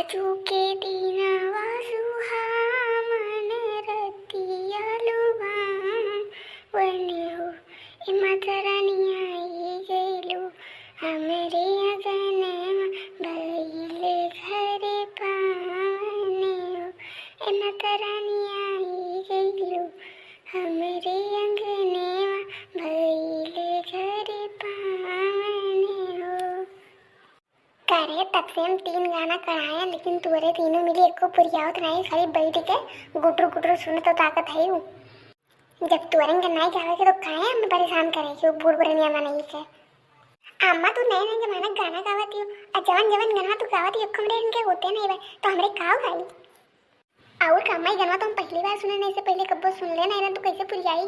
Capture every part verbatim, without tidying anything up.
चूके दीनावा सुहावन रतिया लुभावन हो, ए माता रानी आई गइलू हमरे अगनवा, भइल घर पावन हो, ए माता रानी आई गइलू हमरे अंगनवा, भइल घर पावन हो। का रे, तब से हम तीन गाना कढ़ाए, लेकिन तोरे तीनों मिली एको पुरियावत नाई, खाली बैठ के गुटुर गुटुर सुनत ताकत है उ। जब तोरन के नाई गावे के तो काहे हमें परेशान करे कि वो बूढ़ पुरनिया मनई के। अम्मा, तू नए नए जमाना के गाना गावत हियो, और जवन जवन गाना तू गावत हियो, हमरे इनके होते नहीं बा, तो हमरे का गाई? और का अम्मा, ई गाना तो हम पहली बार सुने, नहीं से पहले कब्बो सुन ले नहीं ना, तू कैसे पुरियाई?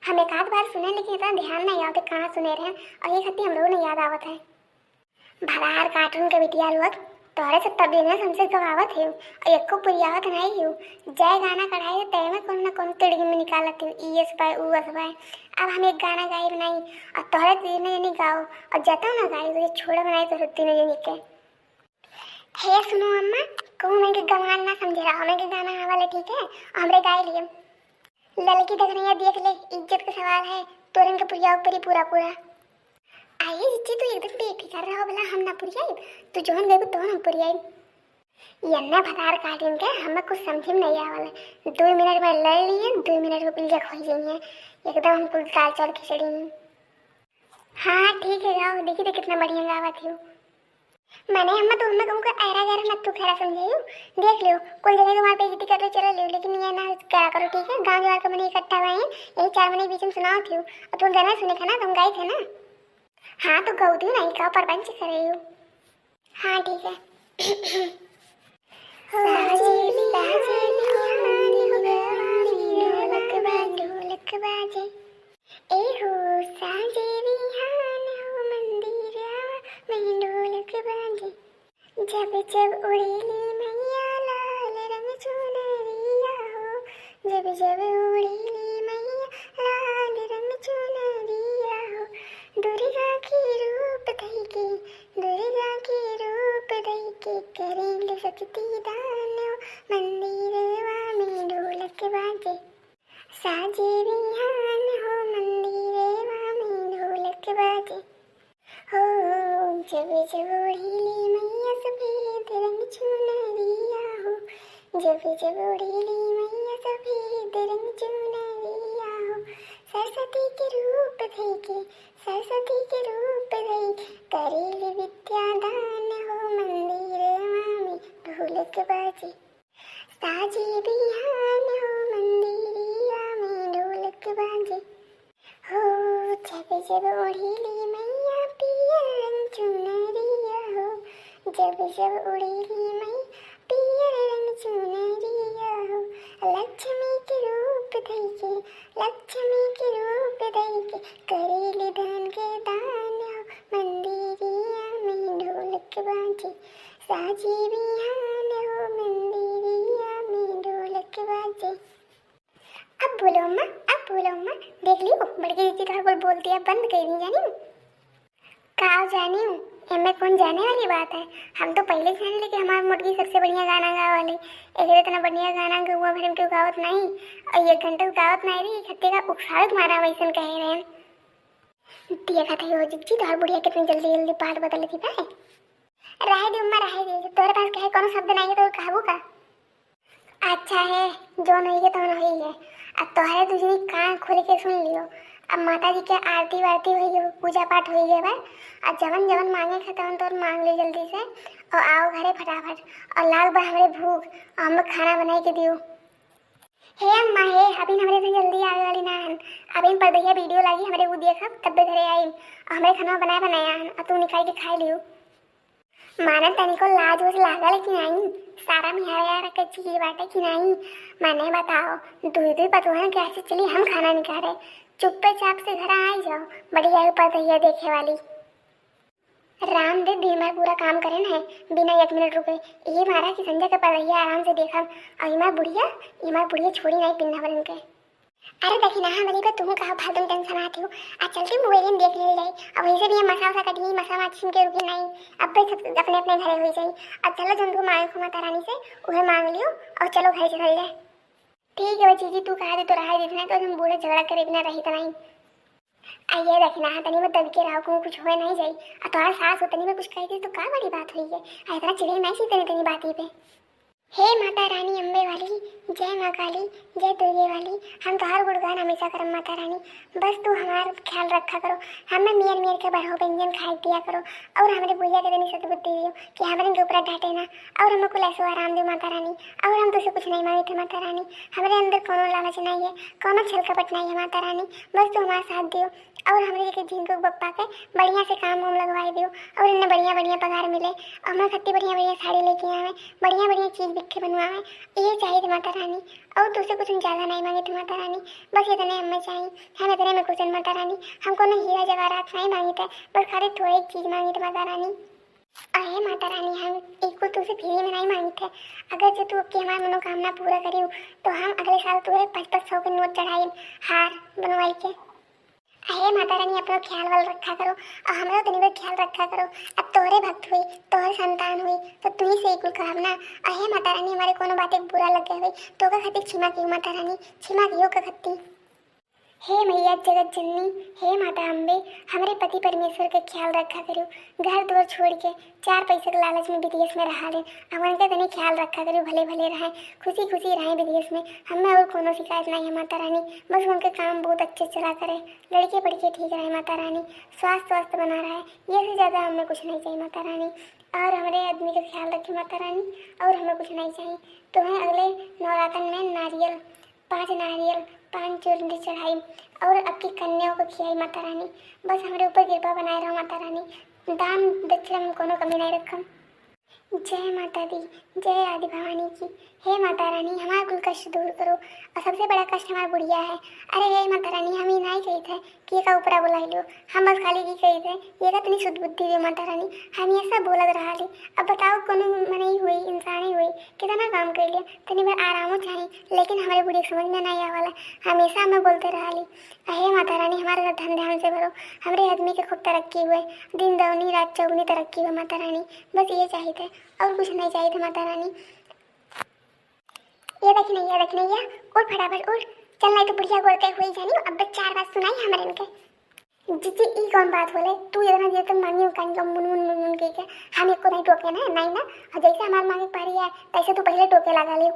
हम एक आध बार सुने, लेकिन इतना ध्यान नहीं आवत कहाँ सुने रहे, और ये खातिर हमरो नहीं याद आवत है। भरार काटून के बिटिया लोग, तोहरे से तब दिन हमसे गवावत है, और एको पुरियावत नहीं है। जय गाना कढ़ाई, तय में कौन ना कौन तिड़गी में निकालत है, ई अस बाय, ऊ अस बाय। अब हम एक गाना गाइब नहीं, और तोहरे तीनों जनी गाओ, और जतौ ना गाई, तो ये छोड़ब नहीं तोहरे तीनों जनी के। हे सुनो अम्मा, कहूँ मैं के गवान ना समझे रहा, मैं के गाना आवा ले, ठीक है? हमरे गाए लिए। ललकी डगनैया देख ले, इज्जत के सवाल है, तोरन के पुरियाओ परी पूरा पूरा। अरे जिज्जी, तू एकदम बेफिकर रहो भला, हम ना पुरियाई, तू जौन गइबू तौन हम पुरियाई। ये ना भतार काटिन के हमें कुछ समझे में नहीं आवल है। दो मिनट में लड़ लिए, दो मिनट में पिलजक हो जाइए, एकदम हम कुल दाल चावल खिचड़ी में। हाँ ठीक है, गाओ, देखी तो कितना बढ़िया गावत हो। मने अम्मा, तू हमें कहूँ का ऐरा गैरा मत तू खैरा समझाइयो। देख लियो, कुल जने तुम्हारे बेइज्जती कर ले, चलो लियो, लेकिन ये ना करा करो, ठीक है? गाँव जवार का मने इकट्ठा हुआ है, यही चार मने बीच में सुनाओ थी, और तुम गाना सुने थे ना, तुम गाए थे ना। हाँ, तो गाओ थी ना, का प्रपंच करे हो। हाँ, ठीक है। साजे, साजे, ढोलक बाजे, ढोलक बाजे। ए हो साजे बिहान हो मंदिरवा में ढोलक बाजे। जब जब उड़ेली मैया लाल रंग चुनरिया हो, जब जब उड़ेली मैया लाल रंग चुनरिया हो, दुर्गा के रूप धइके, दुर्गा के रूप धइके करेली शक्ति दान हो, मंदिरवा में ढोलक बाजे। साजे बिहान हो मंदिरवा में ढोलक बाजे। हो जब जब ओढ़ीली मैया सफेद रंग चुनरिया हो, जब जब ओढ़ीली मैया सफेद रंग चुनरिया हो, सरस्वती के रूप धइके, सरस्वती के रूप धइके करेली विद्या दान हो मंदिरवा में ढोलक बाजे। साजे बिहान हो मंदिरिया में ढोलक बाजे। हो जब जब ओढ़ीली मैया पियर रंग चुनरिया हो, जब जब ओढ़ीली मैया पियर रंग चुनरिया हो, लक्ष्मी के रूप धइके, लक्ष्मी के रूप धइके करेली धन के दान हो मंदिरिया में ढोलक बाजे। साजे बिहान हो मंदिरिया में ढोलक बाजे। अब बोलो अम्मा, अब बोलो अम्मा। देख लियो, बड़की दीदी तोहार बोल बोलती है, बंद कर दी जानी। का जानी, एमे कौन जाने वाली बात है। हम तो पहले से जान ले कि हमार मोटकी सबसे बढ़िया गाना गावे वाली। एकरे इतना बढ़िया गाना गौवा भर में केहू गावत नहीं। और एक घंटे गावत नहीं रही, खत्ते का उकसावे के मारा वैसन कहे रहे। देखा था यो जिज्जी, तोहार बुढ़िया कितनी जल्दी जल्दी बात बदल दी बा। रहे दे अम्मा, रहे दे, तोरे पास कहे कोनो शब्द नहीं है तो कहबू का? अच्छा है, जौन होई है तौन होई है। अब तोहरे दुजनी कान खोल के सुन लियो। अब माता जी के आरती वारती होई है, पूजा पाठ होई है बा। अब जवन जवन मांगे के तवन तवन मांग लियो जल्दी से, और आओ घरे फटाफट, और लाग बा हमरे भूख, और हमें खाना बनाई के दियो। हे अम्मा हे, अभी हमरे से जल्दी आवे वाली ना हन, अभी परदहिया वीडियो लागी हमरे उ देखब तब्बे घरे आइम, और हमरे खाना बनाए बनाया हन, और तू निकाल के खाए लियो। माने तनिको लाज उज लागल कि नाहीं? सारा मिहारा यारा के चीज बाटे कि नाहीं? माने बताओ, दुई दुई पतोहन के ऐसे चली हम खाना निकाले? चुप्पे चाप से घर आई जाओ, बढ़िया ऊपर दहिया देखे वाली। राम दे दिन भर पूरा काम करे ना है, बिना एक मिनट रुके। ये मारा कि संजय के पढ़ैया आराम से देखब। और इमार बुढ़िया, इमार बुढ़िया छोड़ी नहीं पिन्ना बरन के। अरे दखिनहा वाली बा, तुहू काहे फालतू में tension आती हो? आ चलती mobile में देख लेल जाई। अब वैसे भी ये मसा वसा कटी, मसा माछी के रुकी नहीं, अब भी सब अपने अपने घरे हुई जाई। अब चलो जौन तू मांगे को माता रानी से, उहे मांग लियो और चलो घरे चल जाए। ठीक है बा जीजी, तू कहा दे तो रहा देते ना, तो हम बूढ़े झगड़ा करे बिना रही तो नहीं। आ ये दखिनहा, तनी मत दब के रहो, कहूँ कुछ होए नहीं जाई। आ तोहार सास हो तनी में कुछ कह दे तो का बड़ी बात हुई है? आ इतना चिढ़े नहीं सी तनी तनी बाती पे। हे माता रानी अम्बे वाली, जय माँ काली, जय दुर्गे वाली, हम तोहार गुणगान हमेशा करम माता रानी। बस तू हमार ख्याल रखा करो, हमें मियर मियर के बढ़ो व्यंजन खाए दिया करो, और हमरे बुढ़िया के तनी सद्बुद्धि दियो कि हमरे के ऊपर डांटे ना, और हमें कुल ऐसो आराम दियो माता रानी। और हम तुझसे कुछ नहीं मांगे थे माता रानी, हमरे अंदर कोनो लालच नहीं है, कोनो छल कपट नहीं है माता रानी, बस तू हमारा साथ दियो। और हमरे के झिंकू बप्पा के बढ़िया से काम वाम लगवाए दियो, और इन्हें बढ़िया बढ़िया पगार मिले, और हमारे खातिर बढ़िया बढ़िया साड़ी लेके आवे, बढ़िया बढ़िया चीज बिखे बनवावे, ये चाहिए थे माता रानी। और तुझसे कुछ हम ज्यादा नहीं मांगे थे माता रानी, बस इतने हमें चाहिए, हम इतने में खुश हैं माता रानी। हम कोनो हीरा जवाहरात नहीं मांगे थे, बस खाली थोड़े एक चीज मांगे थे माता रानी। अहे माता रानी, हम एक कुल तुझसे फ्री में नहीं मांगे थे, अगर जो तू अब की हमारी मनोकामना पूरा करियो तो हम अगले साल तुहे पाँच पाँच सौ के नोट चढ़ाई, हार बनवाई के। अहे माता रानी, अपनो ख्याल वाल रखा करो, और हमरो तनी भर ख्याल रखा करो। अब तोहरे भक्त हुई, तोहर संतान हुई, तो तू ही से कुल कहब ना। अहे माता रानी, हमारे कोनो बात एक बुरा लग गए हुई, तो का खातिर क्षमा कियो माता रानी, क्षमा कियो का खातिर। हे मैया जगत जननी, हे माता अम्बे, हमरे पति परमेश्वर के ख्याल रखा करो। घर द्वार छोड़ के चार पैसे के लालच में विदेश में रहा ले, हमन के तनी ख्याल रखा करो, भले भले रहे, खुशी खुशी रहे विदेश में। हमें और कोनो शिकायत नहीं है माता रानी, बस उनके काम बहुत अच्छे चला करे, लड़के पढ़ के ठीक रहे माता रानी, स्वास्थ्य स्वास्थ्य बना रहे, ये से ज्यादा हमें कुछ नहीं चाहिए माता रानी। और हमरे आदमी का ख्याल रखे माता रानी, और हमें कुछ नहीं चाहिए। तुम्हें अगले नवरातन में नारियल, पाँच नारियल, पाँच चुनरी चढ़ाई, और आपकी कन्याओं को खियाई माता रानी। बस हमरे ऊपर कृपा बनाए रहो माता रानी, दान दक्षिणा में कोनो कमी नहीं रखम। जय माता दी, जय आदि भवानी की। हे माता रानी, हमार कुल कष्ट दूर करो, और सबसे बड़ा कष्ट हमार बुढ़िया है। अरे हे माता रानी, हम ई नाई कहित है कि एका ऊपरा बुलाई लो, हम बस खाली ई कहित है कि एका तनी सुध बुद्धि दे माता रानी, हमेशा बोलत रहा ले। अब बताओ, कोनो मनई हुई, इंसानी हुई, कितना काम कर लिया, तनी भर आरामो चाही, लेकिन हमरे बुढ़िया के समझ में नहीं आवाला, हमेशा हमें बोलते रहा ले। अहे माता रानी, हमारे घर धन धान से भरो, हमरे आदमी के खूब तरक्की हुए, दिन दौनी रात चौगुनी तरक्की हुए माता रानी, बस ये चाहिए थे। और कुछ नहीं चाहिए थे माता रानी। ये देखी नहीं, ये देखी नहीं, ये उठ फटाफट उठ, चल नहीं तो बुढ़िया गोड़ के हुई जानी, अब चार बात सुनाई हमरे इनके। जीजी, ई कौन बात होले? तू इतना देर तक मांगी कान का मुन मुन मुन मुन के के, हम एको नहीं टोके ना, नहीं ना। और जैसे हमार मांगे पारी है, तैसे तू पहले टोके लगा ले।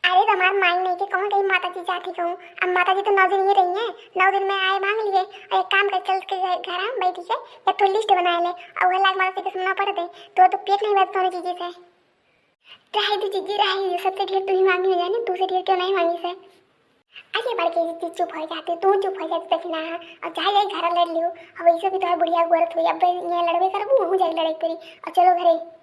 अरे तो हमार माई नहीं के कहूँ कहीं माता जी जाती कहूँ, अब माता जी तो नौ दिन ही रही है, नौ दिन में आए मांग लिए। और एक काम कर, चल के घर, घर आ बैठ के एक ठो लिस्ट बना ले, और वह लाग माता जी के सुनना पड़ दे, तो तो पेट नहीं भरता दोनों चीजें से। रहे दे जीजी, रहे दे, सबसे ढेर तू ही मांगी हो जाने, तू से ढेर क्यों नहीं मांगी से? अरे बड़के जीजी, चुप हो जाते, तू चुप हो जाते, देखना है, और जा जाई घर लड़ लियो, और वैसे भी तोहर बुढ़िया गोरत हुई, अब यहाँ लड़बे करबू, वहूँ जाई लड़ाई करी, और चलो घरे।